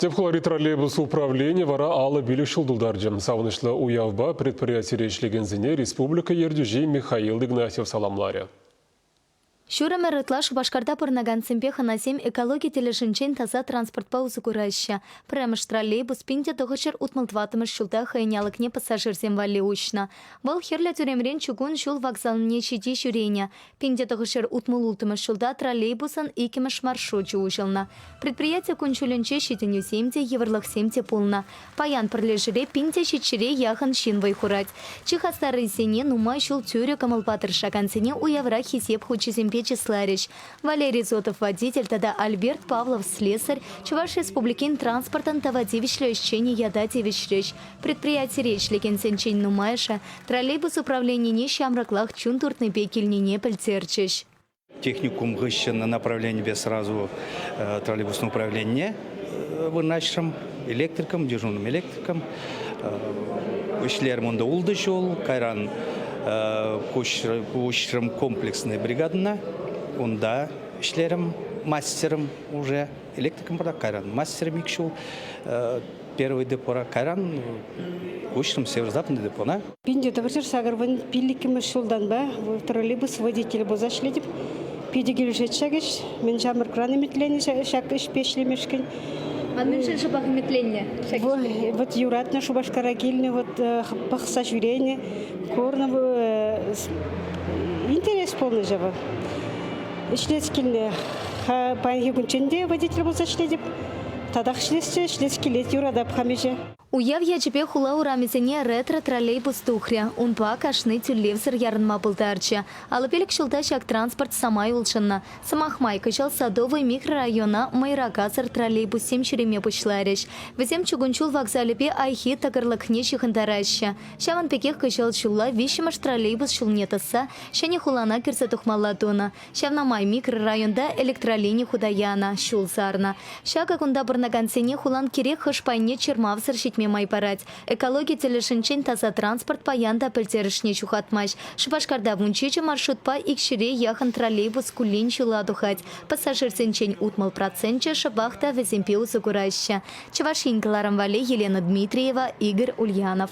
Тӗп хулари троллейбус управленийӗ вара 55 ҫул тултарчӗ. Савӑнӑҫлӑ уявпа предприятире ӗҫлекенсене республика ертӳҫи Михаил Игнатьев саламларӗ. Ҫур ӗмӗр ытла Шупашкарта пурӑнакансемпе хӑнасем экологи тӗлӗшӗнчен таса транспортпа усӑ кураҫҫӗ. Пӗрремӗш троллейбус 1964 ҫулта хӑйӗн алӑкне пассажирсем валли уҫнӑ. Вӑл Хӗрлӗ тӳремрен чукун ҫул вокзалне ҫити ҫӳренӗ. 1966 ҫулта троллейбусӑн иккӗмӗш маршручӗ уҫӑлнӑ. Предприяти кун-ҫулӗнче ҫитӗнӳсем те, йывӑрлӑхсем те пулнӑ. Паян пӗрлешӳре 1700-е яхӑн ҫын вӑй хурать. Чи хастаррисене, нумай ҫул тӳрӗ кӑмӑлпа тӑрӑшакансене уявра Хисеп хучӗсемпе чысларӗҫ. Валерий Зотов водитель тата Альберт Павлов слесарь Чӑваш Республикин транспортӑн тава тивӗҫлӗ ӗҫченӗ ята тивӗҫрӗҫ. Предприятире ӗҫлекенсенчен нумайӑшӗ троллейбус управленине ҫамрӑклах чун туртнипе килнине пӗлтерчӗҫ. Техникум хыҫҫӑн направленипе сразу троллейбусное управление вырнаҫрӑм. Электриком, дежурным электриком. Ӗҫлерӗм унта ултӑ ҫул. Кайран куҫрӑм комплексная бригадӑна. Унта ӗҫлерӗм мастером уже. Электриком пӑрах, кайран мастером ик ҫул. Первый депора кайран куҫрӑм северо-западный депона. 1985 ҫултанпа троллейбус водителӗ пулса ӗҫлетӗп. Питӗ килӗшет ҫак ӗҫ. Мӗн ҫамрӑкран ӗмӗтленнӗ ҫак ӗҫпе ӗҫлемешкӗн. А мӗншӗн шӑпах ӗмӗтленнӗ ҫак ӗҫпе? Вот юратнӑ Шупашкара килнӗ, вот пӑхса ҫӳренӗ, курнӑ. Интерес пулнӑ ҫавӑ. Ӗҫлес килнӗ. Паянхи кунччен те водитель пулса ӗҫлетӗп. Татах ӗҫлесчӗ, ӗҫлес килет, юратап хам ӗҫе. Уяв ячӗпе хула урамӗсене ретро-троллейбус тухрӗ. Унпа кашни тӳлевсӗр ярӑнма пултарчӗ. 55 ҫулта ҫак транспорт самай улшӑннӑ. Сӑмах май, кӑҫал Садовый микрорайона мӑйракасӑр троллейбуссем ҫӳреме пуҫларӗҫ. Вӗсем чукун ҫул вокзалӗпе Айхи тӑкӑрлӑкне ҫыхӑнтараҫҫӗ. Ҫавӑн пекех кӑҫал ҫулла виҫҫӗмӗш троллейбус ҫулне тӑсса Ҫӗнӗ хулана кӗрсе тухмалла тунӑ. Ҫавна май микрорайонта электролини хута янӑ, ҫул сарнӑ. Ҫакӑ кунта пурӑнакансене хулан кирек хӑш пайне чӑрмавсӑр ҫитме май парать. Экологи тӗлӗшӗнчен таса транспорт паян та пӗлтерӗшне ҫухатмасть. Шупашкарта 17 маршрутпа икҫӗре яхӑн троллейбус куллен ҫула тухать. Пассажирсенчен 60 проценчӗ шӑпах та вӗсемпе усӑ кураҫҫӗ. Чӑваш Ен кӑларӑм валли Елена Дмитриева, Игорь Ульянов.